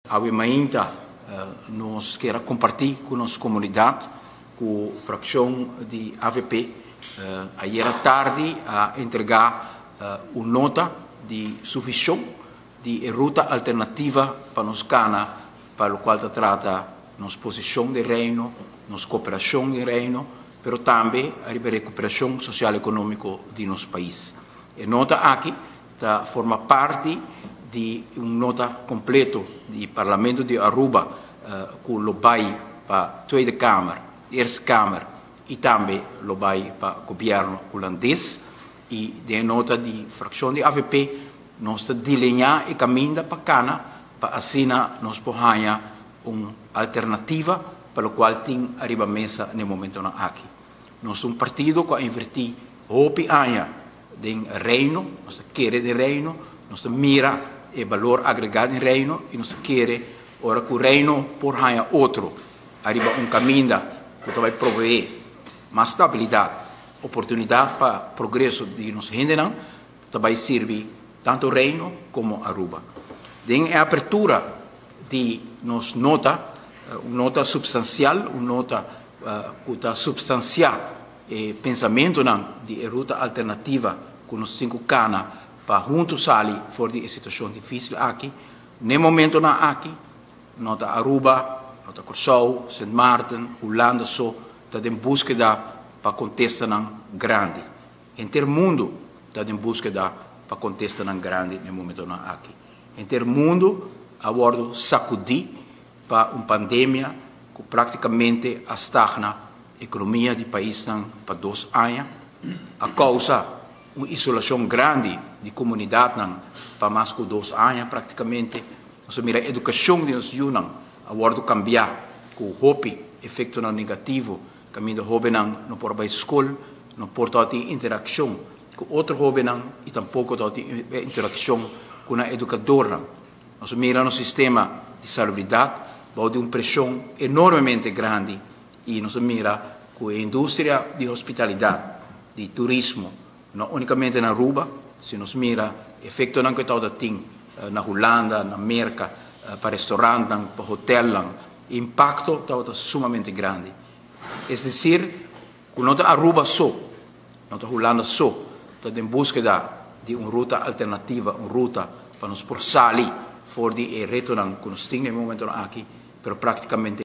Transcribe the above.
Awe mainta nos kier a comparti cu nos comunidad cu fraccion di avp ayera tardi a entrega un nota di su vision di e ruta alternativa pa nos cana pa locual ta trata nos posicion den Reino, nos cooperacion den Reino, pero tambe ariba e recuperacion social economico di nos pais. E nota aki ta forma parti di un nota completo di Parlamento di Aruba cu lo bay pa Tweede Kamer, Eerste Kamer y tambe lo bay pa Gobierno Hulandes. Y den e nota di fraccion di avp nos ta dileña e caminda pa cana pa asina nos por haña un alternativa pa locual tin ariba mesa n'e momentonan aki. Nos ta un partido cu a inverti hopi aña den Reino, nos ta kere den Reino, nos ta mira e balor agregá den Reino i nos ta kere ora ku Reino por haña otro ariba un kaminda ku ta bai proveé mas stabilidat, oportunidat pa progreso di nos hendenan, ta bai sirbi tantu Reino komo Aruba. Den e apertura di nos nota, un nota supstansial, un nota ku ta supstansiá E pensamentunan di e ruta alternativa ku nos tin ku kana pa huntu sali for di e situashon difísil aki, n'e momentunan aki no ta Aruba, no ta Kòrsou, Sint Maarten, Hulanda so ta den búskeda pa kontestanan grandi. Henter mundu ta den búskeda pa kontestanan grandi n'e momentunan aki. Henter mundu a wòrdu sakudí pa un pandemia ku práktikamente a stagna ekonomia di paisnan pa dos aña, a kousa un isolashon grandi di komunidatnan pa mas ku dos aña práktikamente. Nos a mira edukashon di nos yunan a wòrdu kambiá ku hopi efektonan negativo, kaminda hóbennan no por a bai skol, no por tabatin interakshon ku otro hóbennan i tampoko tabatin interakshon ku nan edukadornan. Nos a mira nos sistema di salubridat bou di un preshon enormemente grandi i nos a mira ku e industria di hospitalidat, di turismo, no únikamente na Aruba, si nos mira efektonan ku e tabata tin na Hulanda, na Merka, pa restaurantnan, pa hotelnan, e impakto tabata sumamente grandi. Es desir, ku no ta Aruba so, no ta Hulanda so ta den búskeda di un ruta alternativa, un ruta pa nos por sali for di e retonan ku nos tin na e momentonan aki, pero práktikamente.